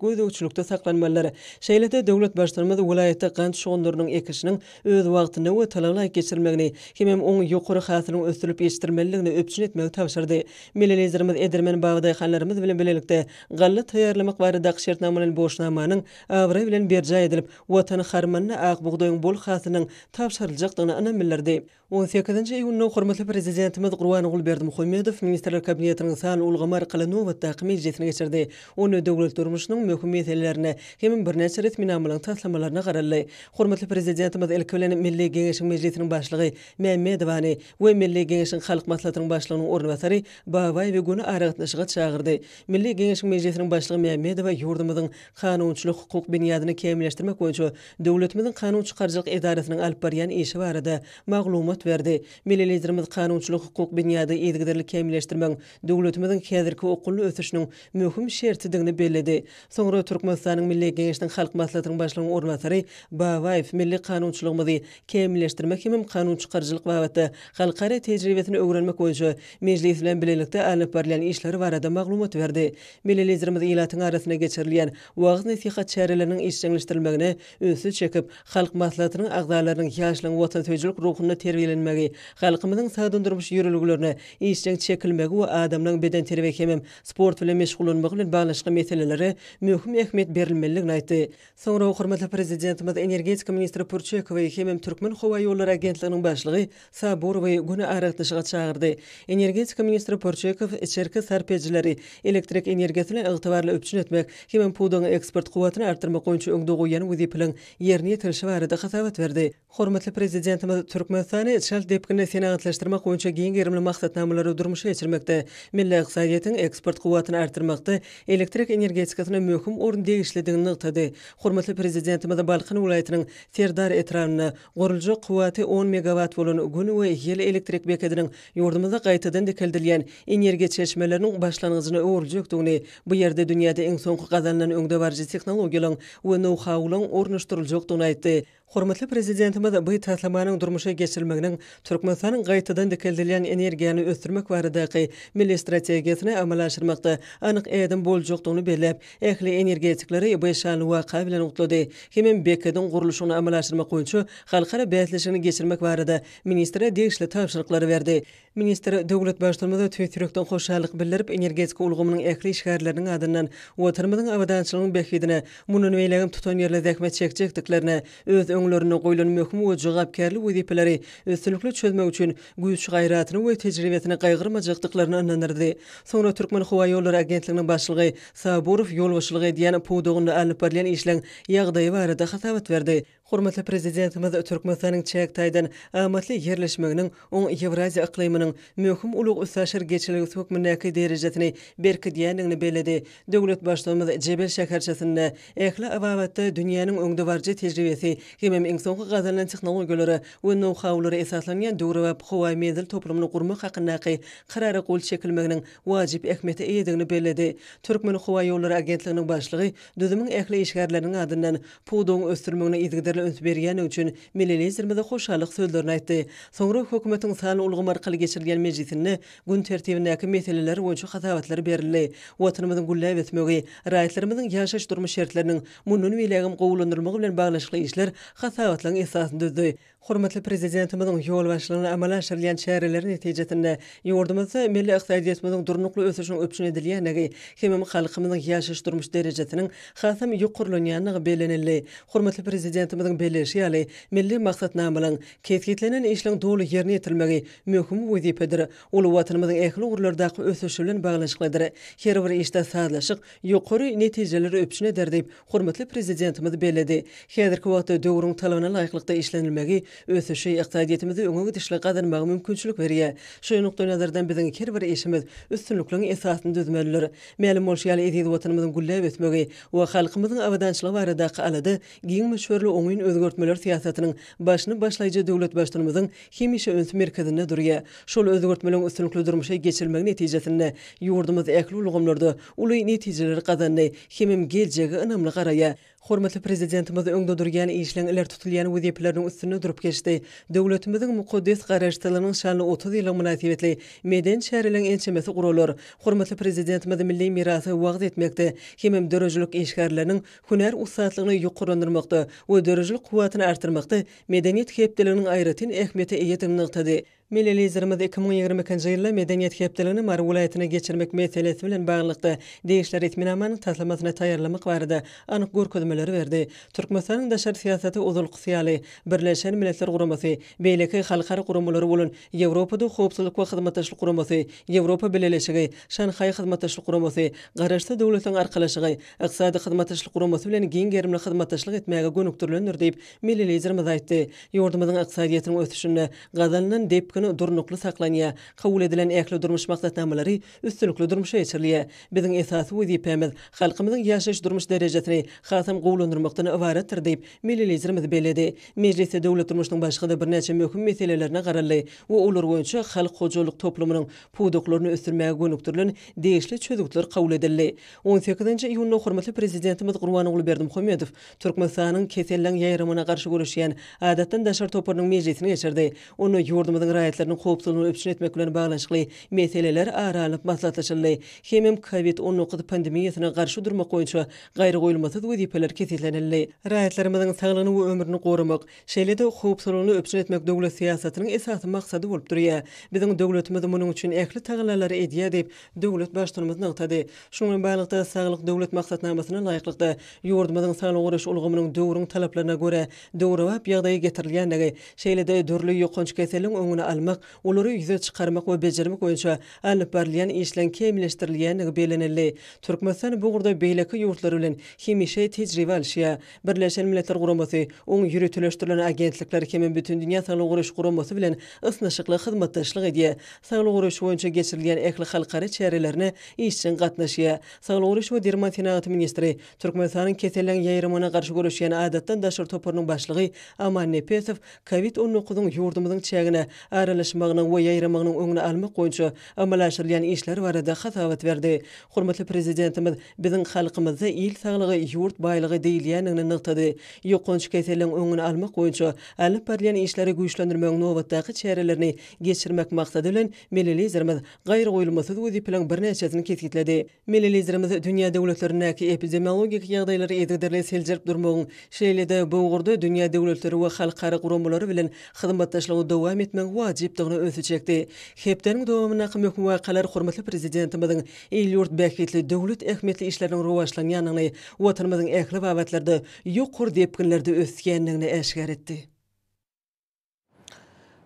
gözegçilikde saklanmalydyr. Şeýle-de döwlet Baştutanymyz welaýatda gant şugundyrynyň ekişiniň öz wagtynda we talalaýyk geçirilmegini hemem oň ýokary hasylyň ösdürilip ýetişdirilmelidigini üpjün etmegi tabşyrdy. Milli Liderimiz edermen babadaýhanlarymyz bilen bilelikde galla taýýarlamak baradaky şertnamalaýyn borçnamanyň abraý bilen berjaý edilip, Watan harmanyna ak bugdaýyň bol hasylynyň tabşyryljakdygyna ynam bildirdi. On sekizinji iýunda hormatly Prezidentimiz Gurbanguly Berdimuhamedow Ministrler Kabinetiniň sanly ulgamy arkaly nobatdaky mejlisini geçirdi. Onda döwlet durmuşynyň möhüm meselelerine hemem birnäçe resminamalaryň taslamalaryna garaldy. Hormatly Prezidentimiz ilki bilen Milli Geňeşiň Mejlisiniň Başlygy Mämmedowany we Milli Geňeşiň Halk Maslahatynyň Başlygynyň orunbasary Babaýewi göni aragatnaşyga çagyrdy. Milli Geňeşiň Mejlisiniň Başlygy Mämmedowa ýurdumyzyň kanunçylyk-hukuk binýadyny kämilleşdirmek boýunça döwletimiziň kanun çykaryjylyk edarasynyň alyp barýan işi barada maglumat berdi. Milli Liderimiz kanunçylyk-hukuk binýady yzygiderli kämilleşdirmegiň döwletimiziň häzirki okgunly ösüşiniň möhüm şertidigini belledi. Soňra Türkmenistanyň Milli Geňeşiniň Halk Maslahatynyň Başlygynyň orunbasary Babaýew milli kanunçylygymyzy kämilleşdirmek hemem kanun çykaryjylyk babatda halkara tejribesini öwrenmek boýunça Mejlis bilen bilelikde alnyp barylýan işler barada maglumat berdi. Milli Liderimiz ilatyň arasynda geçirilýän wagyz-nesihat çäreleriniň işjeňleşdirilmegine ünsi çekip, Halk Maslahatynyň agzalarynyň ýaşlaryň watansöýüjilik ruhunda terbiýelenmegi, halkymyzyň sagdyn durmuş ýörelgelerine işjeň çekilmegi we adamlaryň bedenterbiýe hemem sport bilen meşgullanmagy bilen baglanyşykly meselelere möhüm ähmiýet berilmelidigini aýtdy. Soňra hormatly Prezidentimiz energetika ministri Pürçekowy hemem Türkmenhowaýollary agentliginiň başlygy Saburowy göni aragatnaşyga çagyrdy. Energetika ministri Pürçekow içerki sarp edijileri elektrik energiýasy bilen ygtybarly üpjün etmek hemem pudagyň eksport kuwwatyny artdyrmak boýunça öňde goýýan wezipeleriň ýerine ýetirilişi barada hasabat berdi. Hormatly Prezidentimiz Türkmenistany çalt depginde senagatlaşdyrmak boýunça giň gerimli maksatnamalary durmuşa geçirmekde, milli ykdysadyýetiň eksport kuwwatyny artdyrmakda elektrik energetikasyna möhüm orun degişlidigini nygtady. Hormatly Prezidentimiz Balkan welaýatynyň Serdar etrabynda guruljak kuwwaty on megawat bolan Gün we ýel elektrik bekediniň ýurdumyzda gaýtadan dikeldilýän energiýa çeşmeleriniň başlangyjyna öwrüljekdigini, bu ýerde dünýäde iň soňky gazanylan öňdebaryjy tehnologiýalaryň we nou-haularyň ornaşdyryljakdygyny aýtdy. Hormatly Prezidentimiz bu taslamanyň durmuşa geçirilmeginiň Türkmenistanyň gaýtadan dikeldilýän energiýany ösdürmek baradaky milli strategiýasyny amala aşyrmakda anyk ädim boljakdygyny belläp, ähli energetikleri bu şanly waka bilen gutlady hemem bekediň gurluşygyny amala aşyrmak boýunça halkara bäsleşigini geçirmek barada ministre degişli tabşyryklary berdi. Ministr döwlet Baştutanymyza tüýs ýürekden hoşallyk bildirip, energetika ulgamynyň ähli işgärleriniň adyndan Watanymyzyň abadançylygynyň bähbidine mundan beýlägem tutanýerli zähmet çekjekdiklerine, öz öňlerinde goýlan möhüm we jogapkärli wezipeleri üstünlikli çözmek üçin güýç-gaýratyny we tejribesini gaýgyrmajakdyklaryna ynandyrdy. Soňra Türkmenhowaýollary agentliginiň başlygy Saburow ýolbaşçylyk edýän pudagynda alnyp barylýan işleň ýagdaýy barada hasabat berdi. Hormatly Prezidentimiz Türkmenistanyň çäk taýdan amatly ýerleşmeginiň oň Ýewraziýa yklymynyň möhüm ulag-üstaşyr geçelgesi hökmündäki derejesini berkidýändigini belledi. Döwlet Baştutanymyz Jebel şäherçesinde ähli babatda dünýäniň öňdebaryjy tejribesi hemem iň soňky gazanylan tehnologiýalara we nou-haulara esaslanýan döwrebap howa menzil toplumyny gurmak hakyndaky Karara gol çekilmeginiň wajyp ähmiýete eýedigini belledi. Türkmenhowaýollary agentliginiň başlygy düzümiň ähli işgärleriniň adyndan pudagyň ösdürilmegine yzygiderli üns berýändigi üçin milli Liderimize hoşallyk sözlerini aýtdy. Soňra Hökümetiň sanly ulgam arkaly geçirilýän mejlisinde gün tertibindäki meseleler boýunça hasabatlar berildi. Watanymyzyň gülläp ösmegi, raýatlarymyzyň ýaşaýyş-durmuş şertleriniň mundan beýlägem gowulandyrylmagy bilen baglanyşykly işler hasabatlaryň esasyny düzdi. Hormatly Prezidentimiziň ýolbaşçylygynda amala aşyrylýan çäreler netijesinde ýurdumyzda milli ykdysadyýetimiziň durnukly ösüşiniň üpjün edilýändigi hemem halkymyzyň ýaşaýyş-durmuş derejesiniň hasam ýokarlanýandygy bellenildi. Hormatly Prezidentimiziň belleýşi ýaly, milli maksatnamalaryň, kesgitlenen işleň doly ýerine ýetirilmegi möhüm wezipedir. Ol Watanymyzyň ähli ugurlardaky ösüşi bilen baglanyşyklydyr. Her bir işde sazlaşyk ýokary netijeleri üpjün eder diýip, hormatly Prezidentimiz belledi. Häzirki wagtda döwrüň talabyna laýyklykda işlenilmegi ösüşi, ykdysadyýetimizi öňe gidişli gazanmaga mümkinçilik berýär. Şu nukdaýnazardan biziň her bir işimiz üstünlikligiň esasyny düzmelidir. Mälim bolşy ýaly, eziz Watanymyzyň gülläp ösmegi we halkymyzyň abadançylygy baradaky alada giň möçberli oňyn özgertmeler syýasatynyň başyny başlaýjy döwlet Baştutanymyzyň hemişe üns merkezinde durýar. Şol özgertmeleriň üstünlikli durmuşa geçirilmegi netijesinde ýurdumyz ähli ulgamlarda uly netijeleri gazandy hemem geljege ynamly garaýar. Hormatly Prezidentimiz öňde durýan işleň ileri tutulýan wezipeleriniň üstünde durup geçdi. Döwletimiziň mukaddes Garaşsyzlygynyň şanly 30 ýyllygy mynasybetli medeni çäreleriň ençemesi guralar. Hormatly Prezidentimiz milli mirasy wagyz etmekde hemem döredijilik işgärleriniň hünär ussatlygyny ýokarlandyrmakda we döredijilik kuwwatyny artdyrmakda Medeniýet hepdeliginiň aýratyn ähmiýete eýedigini nygtady. Milli Liderimiz 2022-nji ýylda Medeniýet hepdeligini Mary welaýatynda geçirmek meselesi bilen baglylykda, degişli resminamanyň taslamasyny taýýarlamak barada anyk görkezmeleri berdi. Türkmenistanyň daşary syýasaty ozalkysy ýaly, Birleşen Milletler Guramasy, beýleki halkara guramalary bolan Ýewropada Howpsuzlyk we Hyzmatdaşlyk Guramasy, Ýewropa Bileleşigi, Şanhaý Hyzmatdaşlyk Guramasy, Garaşsyz Döwletleriň Arkalaşygy, Ykdysady Hyzmatdaşlyk Guramasy bilen giň gerimli hyzmatdaşlyk etmäge gönükdirilendir diýip, Milli Liderimiz aýtdy. Ýurdumyzyň ykdysadyýetiniň ösüşinde gazanylan depgin durnukly saklanýar, kabul edilen ähli durmuş maksatnamalary üstünlikli durmuşa geçirilýär. Biziň esasy wezipämiz halkymyzyň ýaşaýyş-durmuş derejesini hasam gowulandyrmakdan ybaratdyr diýip, milli Liderimiz belledi. Mejlisde döwlet durmuşynyň başga-da birnäçe möhüm meselelerine garaldy we olar boýunça halk hojalyk toplumynyň pudaklaryny ösdürmäge gönükdirilen degişli çözgütler kabul edildi. On sekizinji iýunda hormatly Prezidentimiz Gurbanguly Berdimuhamedow Türkmenistanyň keselleň ýaýramagyna garşy göreşýän Adatdan daşary toparynyň mejlisini geçirdi. Onda ýurdumyzyň raýatlarynyň howpsuzlygyny üpjün etmek bilen baglanyşykly meseleler ara alnyp maslahatlaşyldy. Hemem Covid 19 pandemiýasyna garşy durmak boýunça gaýragoýulmasyz wezipeler kesgitlenildi. Raýatlarymyzyň saglygyny we ömrüni goramak, şeýle-de howpsuzlygyny üpjün etmek döwlet syýasatynyň esasy maksady bolup durýar. Biziň döwletimiz munuň üçin ähli tagallalary edýär diýip, döwlet Baştutanymyz nygtady. Şunuň bilen baglylykda, Saglyk Döwlet maksatnamasyna laýyklykda, ýurdumyzyň saglygy goraýyş ulgamynyň döwrüň talaplaryna görä döwrebap ýagdaýa getirilýändigi, şeýle-de dürli ýokanç keselleriň öňüni almak, olary ýüze çykarmak we bejermek boýunça alnyp barylýan işleň kämilleşdirilýändigi bellenildi. Türkmenistan bu ugurda beýleki ýurtlar bilen hemişe tejribe alyşýar. Birleşen Milletler Guramasy, oň ýöriteleşdirilen agentlikleri hemem Bütindünýä Saglygy Goraýyş Guramasy bilen ysnyşykly hyzmatdaşlyk edýär. Saglygy goraýyş boýunça geçirilýän ähli halkara çärelerine işjeň gatnaşýar. Saglygy goraýyş we derman senagaty ministri, Türkmenistanyň keselleriň ýaýramagyna garşy göreşýän adatdan daşary toparynyň başlygy Aman Nepesow Covid on dokuzyň ýurdumyzyň çägine aralaşmagynyň we ýaýramagynyň öňüni almak boýunça amala aşyrylýan işler barada hasabat berdi. Hormatly Prezidentimiz biziň halkymyzda il saglygy, ýurt baýlygy diýilýändigini nygtady. Ýokanç keselleriň öňüni almak boýunça alnyp barylýan işleri güýçlendirmegiň nobatdaky çärelerini geçirmek maksady bilen, milli Liderimiz gaýragoýulmasyz wezipeleriň birnäçesini kesgitledi. Milli Liderimiz dünýä döwletlerindäki epidemiologik ýagdaýlary yzygiderli seljerip durmagyň, şeýle-de bu ugurda dünýä döwletleri we halkara guramalary bilen hyzmatdaşlygy dowam etmegiň wajypdygyna ünsi çekdi. Hepdäniň dowamyndaky möhüm wakalar hormatly Prezidentimiziň il-ýurt bähbitli döwlet ähmiýetli işleriniň rowaçlanýandygyny, Watanymyzyň ähli babatlarda ýokary depginlerde ösýändigini äşgär etdi.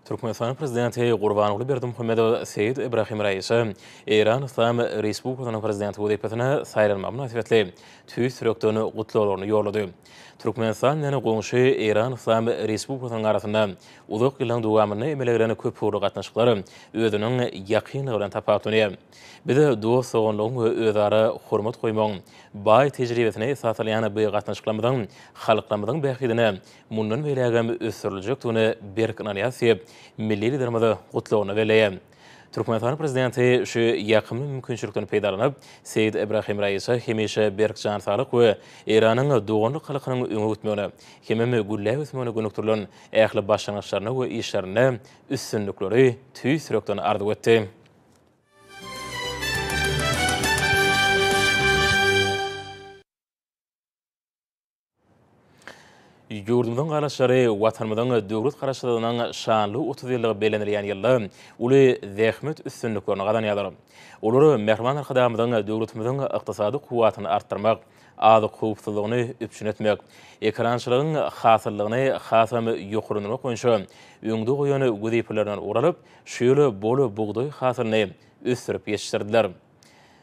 Türkmenistanyň Prezidenti Gurbanguly Berdimuhamedow Seýid Ibrahim Raisa Eýran Yslam Respublikasynyň Prezidenti wezipesine saýlanmagy mynasybetli tüýs ýürekden gutlaglaryny ýollady. Türkmenistan bilen goňşy Eýran Yslam Respublikasynyň arasynda uzak ýyllaryň dowamynda emele gelen köpugurly gatnaşyklar özüniň ýakynlygy bilen tapawutlanýar. Biz dost-doganlygyň we özara hormat goýmagyň baý tejribesine esaslanýan bu gatnaşyklarymyzyň halklarymyzyň bähbidine mundan beýlägem ösdüriljekdigine berk ynanýarys diýip, milli Liderimiz gutlagynda belleýär. Türkmenistanyň Prezidenti şu ýakymly mümkinçilikden peýdalanyp, Seýid Ibrahim Raisa hemişe berk jan saglyk we Eýranyň doganlyk halkynyň öňe gitmegine hemem gülläp ösmegine gönükdirilen ähli başlangyçlarynda we işlerinde üstünlikleri tüýs ýürekden arzuw etdi. Ýurdumyzyň galaçylary Watanymyzyň döwlet Garaşsyzlygynyň şanly 30 ýyllygy bellenilýän ýylda uly zähmet üstünliklerini gazanýarlar. Olar Mähriban Arkadagymyzyň döwletimiziň ykdysady kuwwatyny artdyrmak, azyk howpsuzlygyny üpjün etmek, ekerançylygyň hasyllygyny hasam ýokarlandyrmak boýunça öňde goýan wezipelerinden ugur alyp, şu ýyl bol bugdaý hasylyny ösdürip ýetişdirdiler.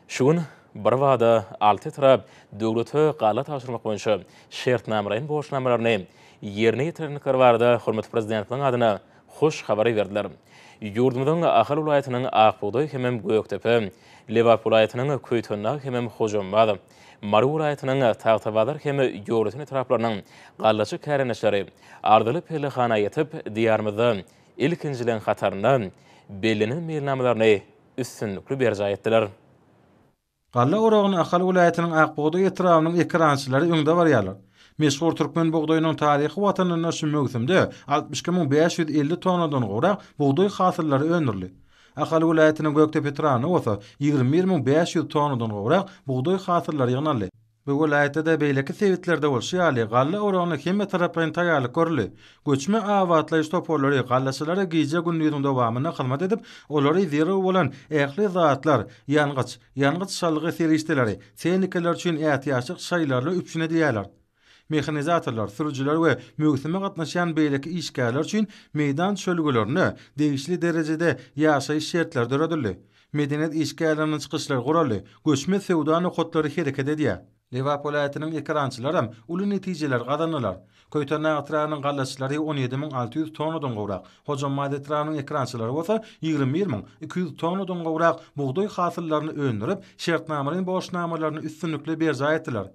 Şu gün birbada alty etrap döwlete galla tabşyrmak boýunça şertnamalaýyn borçnamalaryny ýerine ýetirendikleri barada hormatly Prezidentimiziň adyna hoş habary berdiler. Ýurdumyzyň Ahal welaýatynyň Ak bugdaý hemem Gökdepe, Lebap welaýatynyň Köýtendag hemem Hojambaz, Mary welaýatynyň Tagtabazar hem Ýolöten etraplarynyň gallaçy kärendeçileri arzyly pellehana ýetip, Diýarymyzda ilkinjileriň hatarynda bellenen meýilnamalaryny üstünlikli berjaý etdiler. Galla oragyny Ahal welaýatynyň Ak bugdaý etrabynyň ekerançylary öňde barýarlar. Meşhur türkmen bugdaýynyň taryhy watanynda şu möwsümde 62 550 tonnadan gowrak bugdaý hasyllary öndürildi. Ahal welaýatynyň Gökdepe etrabynda bolsa 21 500 tonnadan gowrak bugdaý hasyllary ýygnaldy. Bu welaýatda-da beýleki sebitlerde bolşy ýaly, galla oragyna hemmetaraplaýyn taýýarlyk görüldi. Göçme abatlaýyş toparlary gallaçylara gije-gündiziň dowamynda hyzmat edip, olary zerur bolan ähli zatlar, ýangyç, ýangyç çalgy serişdeleri, tehnikalar üçin ätiýaçlyk şaýlaryny üpjün edýärler. Mehanizatorlar, sürüjiler we möwsüme gatnaşýan beýleki işgärler üçin meýdan çölgelerinde degişli derejede ýaşaýyş şertleri döredildi. Medeniýet işgärleriniň çykyşlary guraldy, göçme söwda nokatlary hereket edýär. Lebap welaýatynyň ekerançylaram uly netijeleri gazandylar. Köýtendag etrabynyň gallaçylary 17 600 tonnadan gowrak, Hojambaz etrabynyň ekerançylary bolsa 21 200 tonnadan gowrak bugdaý hasyllaryny öndürip, şertnamalaýyn borçnamalaryny üstünlikli berjaý etdiler.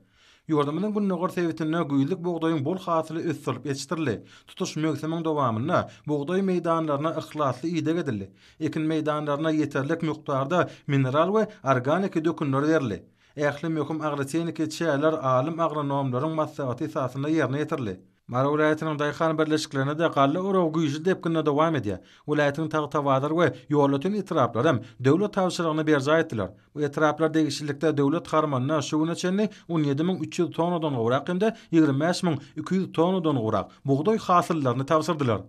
Ýurdumyzyň gündogar sebitinde güýzlük bugdaýyň bol hasyly ösdürilip ýetişdirildi. Tutuş möwsümiň dowamynda bugdaý meýdanlaryna yhlasly ideg edildi. Ekin meýdanlaryna ýeterlik mukdarda mineral we organiki dökünler berildi. Ähli möhüm agrotehniki çäreler alym-agronomlaryň maslahaty esasynda ýerine ýetirildi. Mary welaýatynyň daýhan birleşiklerinde-de galla oragy güýçli depginde dowam edýär. Welaýatyň Tagtabazar we Ýolöten etraplary hem döwlet tabşyrygyny berjaý etdiler. Bu etraplar degişlilikde döwlet harmanyna şu güne çenli 17 300 tonnadan gowrak hem-de 25 200 tonnadan gowrak bugdaý hasyllaryny tabşyrdylar.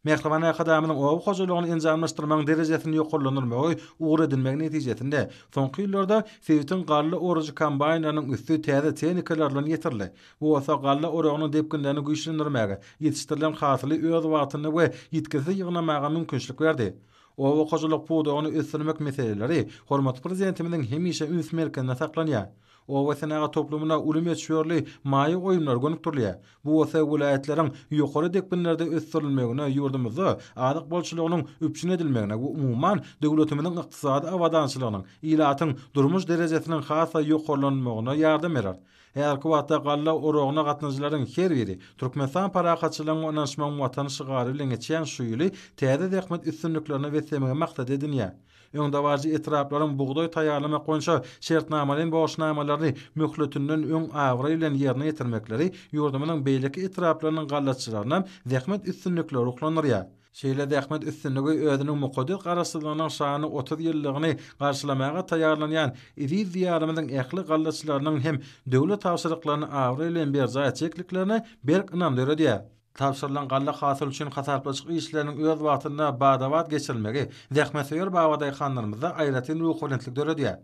Mähriban Arkadagymyzyň oba hojalygyny enjamlaşdyrmagyň derejesini ýokarlandyrmagy ugur edinmegi netijesinde, soňky ýyllarda sebitiň galla orujy kombaýnlarynyň üsti täze tehnikalar bilen ýetirildi. Bu bolsa galla oragynyň depginlerini güýçlendirmäge, ýetişdirilen hasyly öz wagtynda we ýitgisiz ýygnamaga mümkinçilik berdi. Oba hojalyk pudagyny ösdürmek meseleleri hormatly Prezidentimiziň hemişe üns merkezinde saklanýar. Oba senagat toplumyna uly möçberli maýa goýumlar gönükdirilýär. Bu bolsa welaýatlaryň ýokary depginlerde ösdürilmegine, ýurdumyzda azyk bolçulygynyň üpjün edilmegine we umuman, döwletimiziň ykdysady abadançylygynyň, ilatyň durmuş derejesiniň has-da ýokarlanmagyna ýardam berer. Häzirki wagtda galla oragyna gatnaşyjylaryň her biri Türkmenistan parahatçylygyň we ynanyşmagyň Watany şygary bilen geçýän şu ýyly täze zähmet üstünliklerine beslemegi maksat edinýär. Öňdebaryjy etraplaryň bugdaý taýýarlamak boýunça şertnamalaýyn borçnamalaryny möhletinden öň abraý bilen ýerine ýetirmekleri ýurdumyzyň beýleki etraplarynyň gallaçylaryny zähmet üstünlikleri ruhlandyrýar. Şeýle zähmet üstünligi özüniň mukaddes Garaşsyzlygynyň şanly 30 ýyllygyny garşylamaga taýýarlanýan eziz Diýarymyzyň ähli gallaçylarynyň hem döwlet tabşyryklaryny abraý bilen berjaý etjekliklerine berk ynam döredýär. Tabşyrylan galla hasyly üçin hasaplaşyk işleriniň öz wagtynda bada-bat geçirilmegi zähmetsöýer babadaýhanlarymyzda aýratyn ruhubelentlik döredýär.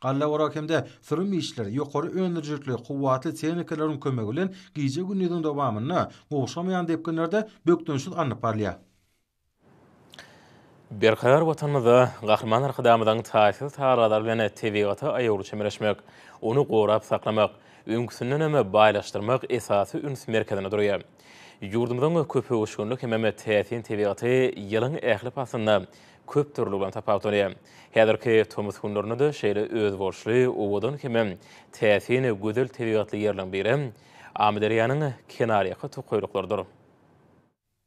Galla oragy hem-de sürüm işleri ýokary öndürijilikli, kuwwatly tehnikalaryň kömegi bilen gije-gündiziň dowamynda gowşamaýan depginlerde bökdençsiz alnyp barylýar. Berkarar Watanymyzda Gahryman Arkadagymyzyň taýsyz tagallalary bilen tebigata aýawly çemeleşmek, ony gorap saklamak, öňküsindenem baýlaşdyrmak esasy üns merkezinde durýar. Ýurdumyzyň köpöwüşginli hemem täsin tebigaty ýylyň ähli paslynda köp dürlügi bilen tapawutlanýar. Häzirki tomus günlerinde-de şeýle özboluşly, owadan hemem täsin gözel tebigatly ýerleriň biri Amyderýanyň kenarýaka tokaýlyklarydyr.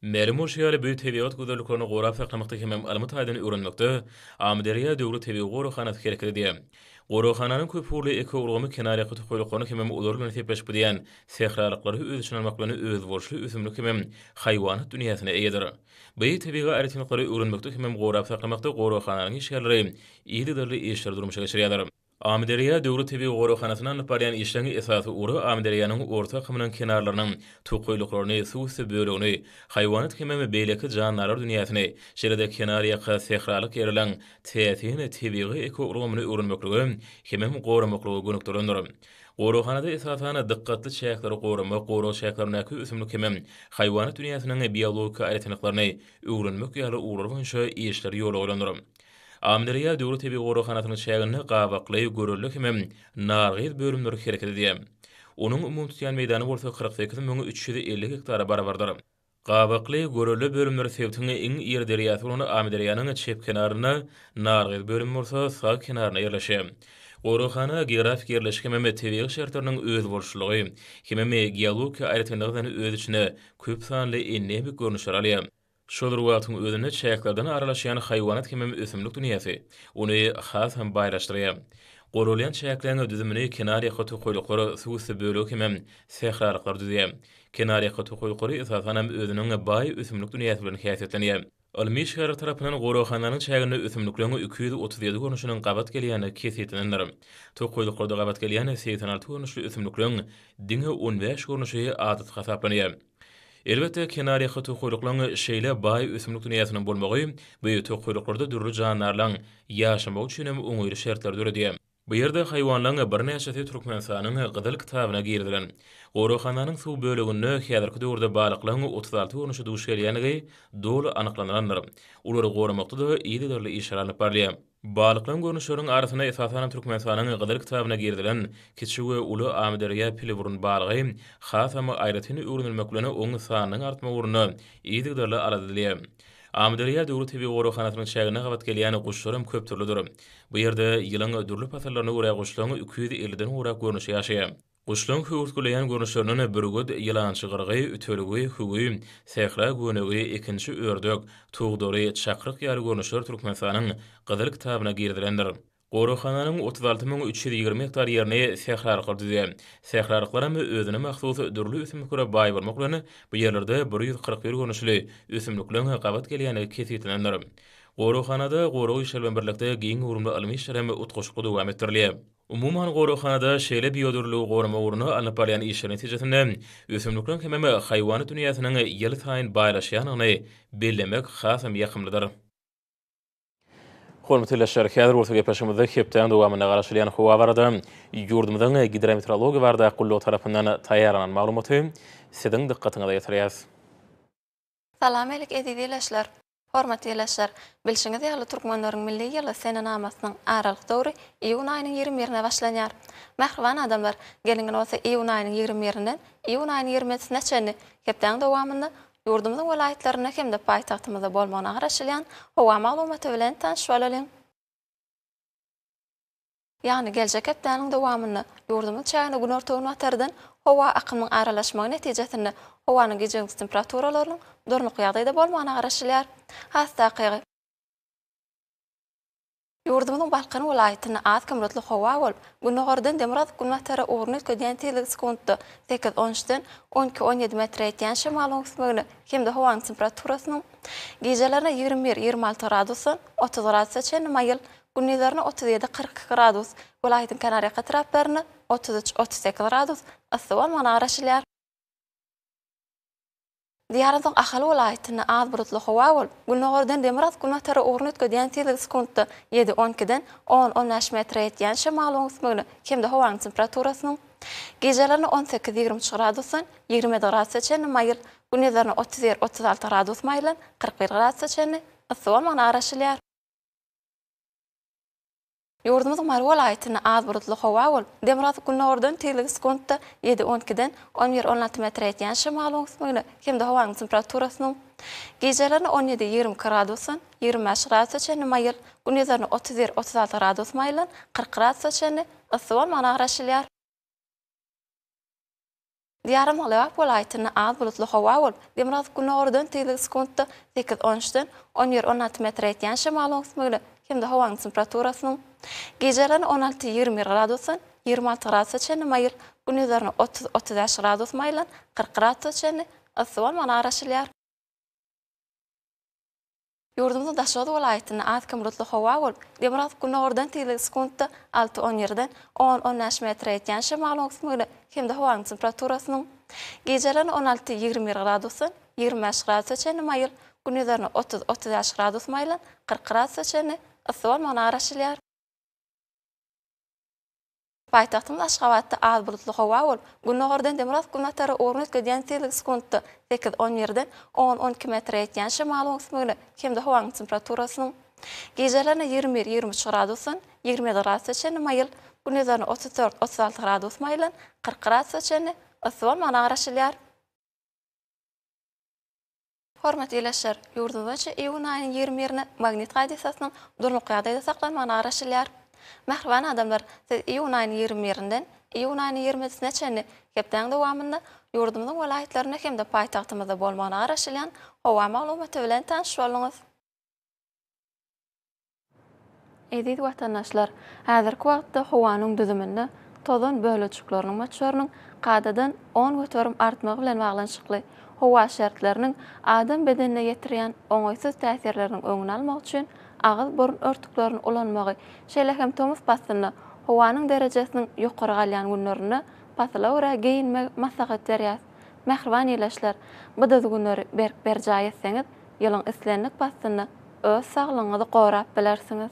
Mälim bolşy ýaly, bu tebigat gözelliklerini gorap saklamakda hemem ylmy taýdan öwrenmekde Amyderýa döwlet tebigy goraghanasy hereket edýär. Goraghananyň köpugurly ekoulgamy kenarýaka tokaýlyklaryny hemem olar bilen sepleşip gidýän sähralyklary öz içine almak bilen özboluşly ösümlik hemem haýwanat dünýäsine eýedir. Bu tebigy aýratynlyklary öwrenmekde hemem gorap saklamakda goraghananyň işgärleri yzygiderli işleri durmuşa geçirýärler. Amyderýa döwlet tebigy goraghanasynda alnyp barýan işleriň esasy ugry Amyderýanyň orta akymynyň kenarlarynyň tokaýlyklaryny, suw üsti bölegini, haýwanat hemem beýleki jandarlar dünýäsini, şeýle-de kenarýaka sähralyk ýerleriň täsin tebigy ekoulgamyny öwrenmeklige hemem goramaklyga gönükdirilendir. Goraghanada esasan dykgatly çäkleri goramak, gorag çäklerindäki ösümlik hemem haýwanat dünýäsiniň biologik aýratynlyklaryny öwrenmek ýaly ugurlar boýunça işler ýola goýlandyr. Amyderýa döwlet tebigy goraghanasynyň çäginde Gabakly, Görelde hemem Nargyz bölümleri hereket edýär. Onuň umumy tutýan meýdany bolsa 48 350 gektara barabardyr. Gabakly, Görelde bölümleri sebitiň iň iri derýasy bolan Amyderýanyň çep kenarynda, Nargyz bölümi bolsa sag kenarynda ýerleşýär. Goraghana geografik ýerleşik hemem tebigy şertleriniň özboluşlylygy, hemem geologik aýratynlygy bilen öz içine köp sanly endemik görnüşleri alýar. Şol bir wagtyň özünde çäklerden aralaşýan haýwanat hemem ösümlik dünýäsi ony has hem baýlaşdyrýar. Goralýan çäkleň düzümini kenarýaka tokaýlyklar, suw üsti bölegi hemem sähralyklar düzýär. Kenarýaka tokaýlyklary esasanam özüniň baý ösümlik dünýäsi bilen häsiýetlenýär. Ylmy işgärler tarapyndan goraghananyň çäginde ösümlikleň 237 görnüşiniň gabat gelýändigi kesgitlenendir. Tokaýlyklarda gabat gelýän 86 görnüşli ösümlikleň diňe on bäş görnüşi adaty hasaplanýar. Elbetde, kenarýaka tokaýlyklaryň şeýle baý ösümlik dünýäsiniň bolmagy bu tokaýlyklarda dürli jandarlaryň ýaşamagy üçin hem oňaýly şertleri döredýär. Bu ýerde haýwanlaryň birnäçesi Türkmenistanyň Gyzyl kitabyna girizilen. Goraghananyň suw böleginde häzirki döwürde balyklaryň 36 görnüşi duş gelýändigi doly anyklanylandyr. Olary goramakda-da yzygiderli işler alnyp barylýar. Balyklaryň görnüşleriniň arasynda esasanam Türkmenistanyň Gyzyl kitabyna girizilen kiçi we uly Amyderýa piliburun balygy hasam aýratyn öwrenilmek bilen oň sanynyň artmagy ugrunda yzygiderli alada edilýär. Amyderýa döwlet tebigy goraghanasynyň çäginde gabat gelýän guşlar hem köpdürlüdir. Bu ýerde ýylyň dürli pasyllaryna görä guşlaryň 250-den gowrak görnüşi ýaşaýar. Guşlaryň höwürtgeleýän görnüşlerinden bürgüt, ýylançy gyrgy, ütelgi, hüwi, sähra gönegi, ikinji ördek, tugdary, çakryk ýaly görnüşler Türkmenistanyň Gyzyl kitabyna girizilendir. Goraghananyň 36 320 gektar ýerini sähralyklar düzýär. Sähralyklar hem özüne mahsus dürli ösümliklere baý bolmak bilen, bu ýerlerde 141 görnüşli ösümlikleriň gabat gelýändigi kesgitlenendir. Goraghanada gorag işleri bilen birlikde giň göwrümli ylmy işler hem utgaşykly dowam etdirilýär. Umuman, goraghanada şeýle biodürlüligi goramak ugrunda alnyp barylýan işler netijesinde ösümlikleriň hemem haýwanat dünýäsiniň ýylsaýyn baýlaşýandygyny bellemek hasam ýakymlydyr. Hormatly ildeşler, häzir bolsa gepleşigimizde hepdäniň dowamynda garaşylýan howa barada ýurdumyzyň Gidrometeorologiýa baradaky gullugy tarapyndan taýýarlanan maglumaty siziň dykgatyňyza ýetirýäris. Salam alik eziz ildeşler! Hormatly ildeşler! Bilşiňiz ýaly, türkmenleriň milli ýyly senenamasynyň aralyk döwri iýun aýynyň 21-ine başlanýar. Mähriban adamlar, geliň indi bolsa iýun aýynyň 21-inden iýun aýynyň 27-sine çenli hepdäň dowamynda ýurdumyzyň welaýatlarynda hem-de paýtagtymyzda bolmagyna garaşylýan howa maglumaty bilen tanyş bolalyň. Ýagny geljek hepdäniň dowamynda ýurdumyz çägine günorta-günbatardan howa akymyň aralaşmagy netijesinde howanyň gije-gündiz temperaturalarynyň durnukly ýagdaýda bolmagyna garaşylýar. Has takygy, ýurdumyzyň Balkan welaýatynda az-kem bulutly howa bolup, gündogardan demirgazyk-günbatara ugruny üýtgedýän tizligi sekuntda sekiz, on üçden on iki, on ýedi metre ýetýän şemalyň öwüsmegine hem-de howanyň temperaturasynyň gijelerine 21, 26 gradusdan 30 gradusa çenli maýyl, gündizlerine 37, 42 gradus, welaýatyň kenarýaka etraplarynda 33, 38 gradus yssy bolmagyna garaşylýar. Diýarymyzyň Ahal welaýatynda az bulutly howa bolup, gündogardan demirgazyk-günbatara ugruny üýtgedýän tizligi sekuntda ýedi, on ikiden on, on bäş metre ýetýän şemalyň öwüsmegine hem-de howanyň temperaturasynyň gijelerine 18, 23 gradusdan 27 gradusa çenli maýyl, gündizlerine 31, 36 gradus maýyldan 41 gradusa çenli. yssy bolmagyna garaşylýar. Ýurdumyzyň Mary welaýatynda az bulutly howa bolup, demirgazyk-gündogardan tizligi sekuntda ýedi, on ikiden on bir, on alty metre ýetýän şemalyň öwüsmegine hem-de howanyň temperaturasynyň gijelerine on ýedi, 22 gradusdan 25 gradusa çenli maýyl, gündizlerine 31, 36 gradus maýyldan 40 gradusa çenli yssy bolmagyna garaşylýar. Diýarymyň Lebap welaýatynda az bulutly howa bolup, demirgazyk-gündogardan tizligi sekuntda sekiz, on üçden on bir, 16 metre ýetýän şemalyň öwüsmegine hem-de howanyň temperaturasynyň gijelerine 16, 21 gradusdan 26 gradusa çenli maýyl, gündizlerine 30, 35 gradus maýyldan 40 gradusa çenli yssy bolmagyna garaşylýar. Ýurdumyzyň Daşoguz welaýatynda az-kem bulutly howa bolup, demirgazyk-gündogardan tizligi sekuntda alty, on ýerden on, on bäş metre ýetýän şemalyň öwüsmegine hem-de howanyň temperaturasynyň gijelerine 16, 21 gradusdan 25 gradusa çenli maýyl, gündizlerine 30, 35 gradus maýyldan 40 gradusa çenli yssy bolmagyna garaşylýar. Paýtagtymyz Aşgabatda az bulutly howa bolup, gündogardan demirgazyk-günbatara ugruny üýtgedýän tizligi sekuntda sekiz, on ýerden on, on iki metre ýetýän şemalyň öwüsmegine hem-de howanyň temperaturasynyň gijelerine 21, 23 gradusdan 27 gradusa çenli maýyl, gündizlerine 34, 36 gradus maýyldan 40 gradusa çenli yssy bolmagyna garaşylýar. Hormatly ildeşler, ýurdumyz boýunça iýun aýynyň 20 birine magnit hadysasynyň durnukly ýagdaýda saklanmagyna garaşylýar. Mähriban adamlar, siz iýun aýynyň 20 birinden iýun aýynyň 27-sine çenli hepdäniň dowamynda ýurdumyzyň welaýatlarynda hem-de paýtagtymyzda bolmagyna garaşylýan howa maglumaty bilen tanyş bolduňyz. Eziz watandaşlar, häzirki wagtda howanyň düzüminde tozan bölejikleriniň möçberiniň kadadan 10% artmagy bilen baglanyşykly howa şertleriniň adam bedenine ýetirýän oňaýsyz täsirleriniň öňüni almak üçin agyz-burun örtüklerini ulanmagy, şeýle hem tomus paslynda howanyň derejesiniň ýokary galýan günlerinde pasyla görä geýinmegi maslahat berýäris. Mähriban ildeşler, bu düzgünleri berk berjaý etseňiz, ýylyň islendik paslynda öz saglygyňyzy gorap bilersiňiz.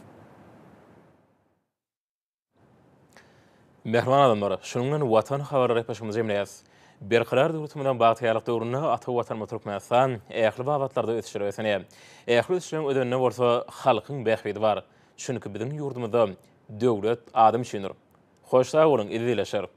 Mähriban adamlar, şunuň bilen Watan habarlary gepleşigimizi jemleýäris. Berkarar döwletimiziň bagtyýarlyk döwründe ata Watanymyz Türkmenistan ähli babatlarda ösüşlere beslenýär. Ähli ösüşleriň özeninde bolsa halkyň bähbidi bar. Çünki biziň ýurdumyzda döwlet adam üçindir. Hoş sag boluň, eziz ildeşler!